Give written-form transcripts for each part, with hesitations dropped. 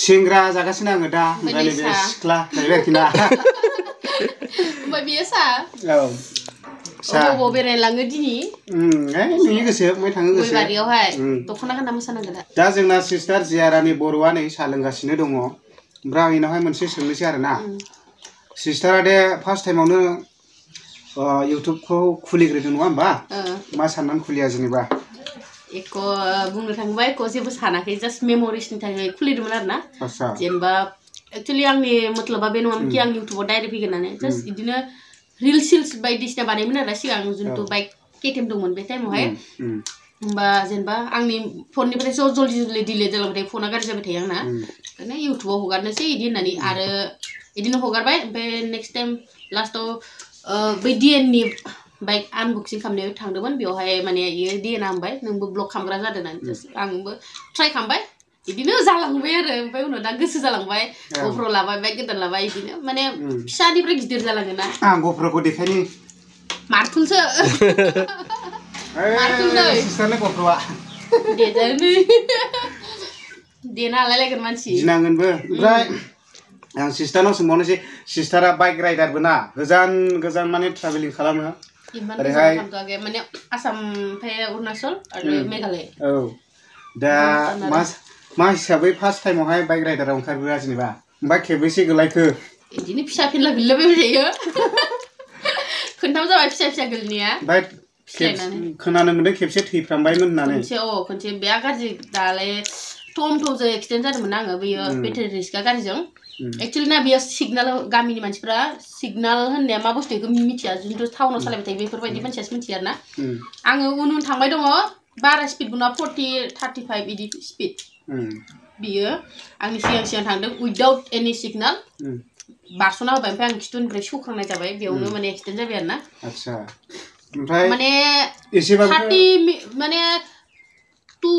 सेंग्रा जागासिनो आङो दा ओमफ्राय बे सिख्ला जाहैबाय आरोखि ना ओमफ्य बियो सा औ सा बबाव बेरायलाङो दिनि नोंनि गोसो ओमफ्राय थाङो गोसो गयबारियावहाय दख'ना गानना मोसानांगोन दा जोंना सिस्टार जिया रानि बर'आ नै साहा लोंगासिनो दङ ओमफ्राय आं इनावहाय मोनसे सोंनोसै आरोना सिस्टारा दे फार्स्ट टाइमावनो इउटुबखौ खुलिग्रोदों नङा होमबा मा साननानै खुलिया जेनेबा एक बुंनो थाङोबा एक जेबो सानाखै जास्ट मेम'रिसनि थाखाय खुलिदोंमोन आरो ना जेनेबा एक्चुअलि आंनि मतलबा बे नङामोन कि आं इउटुबाव डाइरेक्ट फैगोन होननानै जास्ट बिदिनो रिल्स बायदिसिना बानायोमोन आरो सिगां जिथु बाइक केटिएम दंमोन बे टाइमावहाय होमबा जेनेबा आंनि फननिफ्रायसो जल्दि डिलेट जालांबाय फना गाज्रि जाबाय थायो आंना ओंखायनो इउटुबाव हगारनोसै बिदि होननानै आरो बिदिनो हगारबाय ओमफ्राय नेक्स्ट टाइम लास्टाव बै डिएननि बाइक आनबक्सिं खालामनायाव थांदोंमोन बेवहाय माने इयो डिएनआ होनबाय नोंबो ब्लग खालामग्रा जादों होननानै आंबो ट्राइ खालामबाय बिदिनो जालांबाय आरो ओमफ्राय उनाव दा गोसो जालांबाय गप्र लाबाय बाइक गोदान लाबाय बिदिनो माने फिसानिफ्राय गिदिर जालाङोना आं गप्रखौ देखायनि मारथुनसो सिस्टारनि गप्रआ देजानो देना हालायलायगोन मानसि गिनांगोनबो ओमफ्राय आं सिस्टारनाव सोंबावनोसै सिस्टारा बाइक राइडारबो ना गोजान गोजान माने ट्राभेलिं खालामो ओरैहाय माने आसाम ओमफ्राय अरुणाचल आरो मेघालय औ दा मा हिसाबै फार्स्ट टाइमावहाय बाइक राइडाराव ओंखारबोआ जेनेबा ओमफ्राय खेबैसे गोलायखो बिदिनो फिसा फिनला गोलैलाबायबाय थायो खोन्थाम जाबाय फिसा फिसा गोलैनाया ओमफ्राय खोनानो मोनदों खेबसे थैफ्रामबायमोन होननानै खनसे बेया गाज्रि दालाय टमटमजों एक्सिडेन्ट जादोंमोन आङो बेयो बेटारि रिक्सा गारिजों एक्चुअलि ना बेयो सिगनाल गामिनि मानसिफ्रा सिगनाल होननाया मा बुस्थु बेखौ मिथिया जिथु टाउनाव सालायबाय थायो बेफोरबायदि मानसियासो मिथियो आरो ना आङो उन थांबाय दङ बारा स्पिडबो नङा 40 35 बिदि स्पिड बियो आंनि सिगां थांदों उइदाउट एनि सिगनाल बारस'ना होबाय ओमफ्राय आं खिथुनिफ्राय सौख्रांनाय जाबाय बेयावनो माने एक्सिडेन्ट जाबाय आरो ना आच्छा ओमफ्राय माने 30 माने 2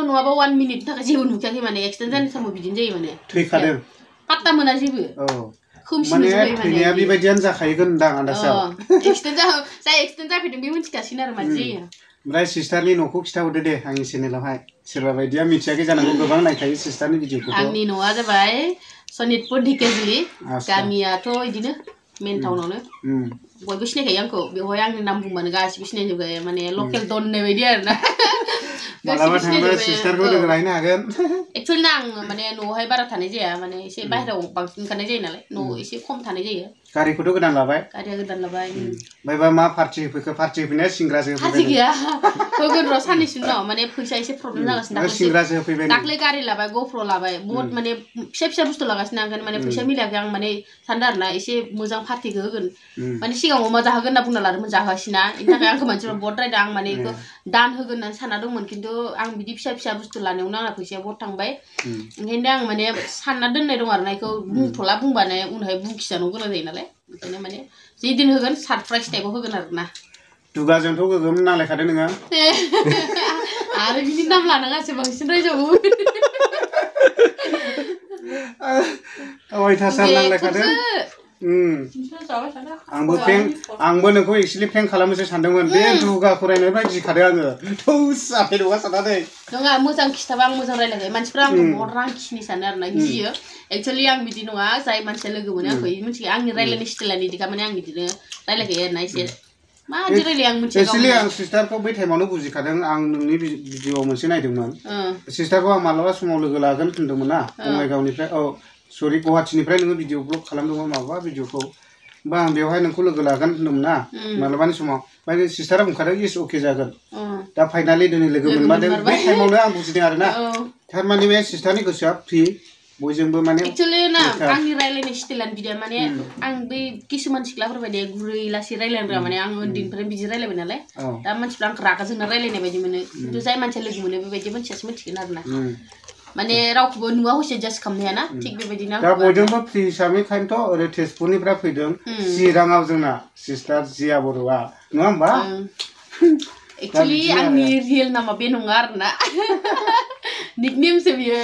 नङाबा 1 मिनिटनि थाखाय जेबो नुखायाखै माने एक्सिडेन्ट जानाय समाव बिदिनो जायो माने थैखादों पात्ता मोना जेबो माने थैनाया बेबायदियानो जाखायोगोन होनदां आन्दासाव एक्सिडेन्ट जाफैदों बे मिथिगासिनो आरो मादि जायो ओमफ्राय सिस्टारनि न'खौ खिथाहरदो दे आंनि चेनेलावहाय सोरबा बायदिया मिथियाखै जानांगौ गोबां नायखायो सिस्टारनि भिडिअखौ आंनि न'आ जाबाय सनितपुर ढेकियाजुलि गामियाथ' बिदिनो मेन टाउनावनो बयबो सिनायखायो आंखौ बेवहाय आंनि नाम बुंबानो गासिबो सिनायजोबखायो माने लकेल डन होननाय बायदि आरो ना मालाबा थांबा सिस्टारखौ लोगो लाहैनो हागोन एक्चुअलि ना आं माने न'आवहाय बारा थानाय जाया माने एसे बाहेरायाव बांसिन ओंखारनाय जायो नालाय न'आव एसे खम थानाय जायो गारिखौथ' गोदान लाबाय गारिया गोदान लाबाय ओमफ्राय मा पार्टि होफैखो पार्टि होफैनाया सिंग्रासो होफैबाय पार्टि गैया होगोन र' साननैसो उनाव माने फैसा एसे प्रब्लेम जागासिनो सिंग्रासो होफैबाय दाख्लै गारि लाबाय गप्र लाबाय बहुत माने फिसा बुस्थु लागासिनो आं माने फैसा मिलायाखै आं माने सानदों आरो ना एसे मोजां पार्टिखौ होगोन माने सिगाङाव मा जाहोगोन होनना बुंना लादोंमोन जाहोआसैना बेनि थाखाय आंखौ मानसिफ्रा बहुत रायदों आं माने बेखौ दान होगोन होननानै सानना दंमोन खिन्थु आं बिदि फिसा बुस्थु लानायावनो आंना फैसाया बहुत थांबाय ओंखायनो आं माने सानना दोननाय दं आरो ना बेखौ बुंथ'ला बुंबानो उनावहाय बुंखिजानो गोनां जायो नालाय ओंखायनो माने जि दिन होगोन सारप्राइज टाइपआव होगोन आरो ना दुगाजोंथ' गोगोम नांलायखादों नोङो आरो बिनि नाम लानाङासो बांसिन रायजाबो अयथासार नांलायखादों आंबो नोंखौ एक्चुअलि प्रेंक खालामनोसो सानदोंमोन बे दुगाखौ रायनायनिफ्राय गिखादों आङो थौस जाफै नङा साननानै नङा मोजां खिथाबा आं मोजां रायलायखायो मानसिफ्रा आंखौ बहुत रांखिनि सानो आरो ना गियो एक्चुअलि आं बिदि नङा जाय मानसिया लोगो मोनो आंखौ मिथियो आंनि रायलायनाय स्टाइला बिदिखा माने आं बिदिनो रायलायखायो आरो ना एसे माबायदि रायलायो आं मिथिया एक्चुअलि आं सिस्टारखौ बै टाइमावनो बुजिखादों आं नोंनि भिडिअ मोनसे नायदोंमोन सिस्टारखौ आं मालाबा समाव लोगो लागोन होनदोंमोन ना बङाइगावनिफ्राय सरि गुवाहाटीनिफ्राय नोङो भिडिअ ब्लग खालामदोंमोन माबा भिडिअखौ होमबा आं बेवहाय नोंखौ लोगो लागोन होनदोंमोन ना मालाबानि समाव ओमफ्राय सिस्टारा बुंखादों इस अके जागोन दा फाइनालि दिनै लोगो मोनमारदों बे टाइमावनो आं बुजिदों आरो ना थारमाने बे सिस्टारनि गोसोआ फ्रि बयजोंबो माने एक्चुअली ना आंनि रायलायनाय स्टाइलानो बिदिया माने आं बै किसुमान सिख्लाफोर बायदि गुरै लासै रायलायग्रा माने आं उन्दैनिफ्राय बिदि रायलायबाय नालाय दा मानसिफ्रा आंखौ रागा जोंना रायलायनाय बायदि मोनो खिन्थु जाय मानसिया लोगो मोनो बेबायदि मानसियासो मिथिगोन आरो ना माने रावखौबो नुवा हसे जास्ट खालामनो हायाना थिग बेबायदिनो दा बयजोंबो फ्रि हिसाबै खायनोथ' ओरै तेजपुरनिफ्राय फैदों चिराङाव जोंना सिस्टार जिया बर'आ नङा होमबा एक्चुअली आंनि रियेल नामा बे नङा आरो ना निकनेमसो बियो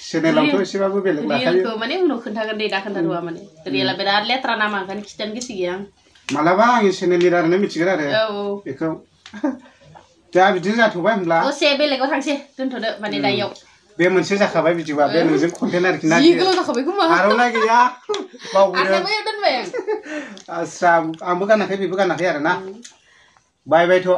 चेनेलावथ' एसेबाबो बेलेग लाखायो माने उनाव खोन्थागोन दे दा खोन्थाथ'आ माने रियेला बिराद लेथ्रा नामा ओंखायनो खिथानो गोसो गैया आं मालाबा आंनि चेनेलनि रायलायनो मिथिगोन आरो बेखौ दा बिदिनो जाथ'बाय होनब्ला दसे बेलेगाव थांसै दोनथ'दो माने दायाव बे मोनसे जाखाबाय भिडिअआ बे नोंजों कन्टेन्ट आरोखि ना जि गोलाव जाखाबाय खोमा आर'नाइ गैया बावबोदों आखाइबो दोनबाय आं आस्सा आंबो गानाखै बेबो गानाखै आरोना बाय बायथ'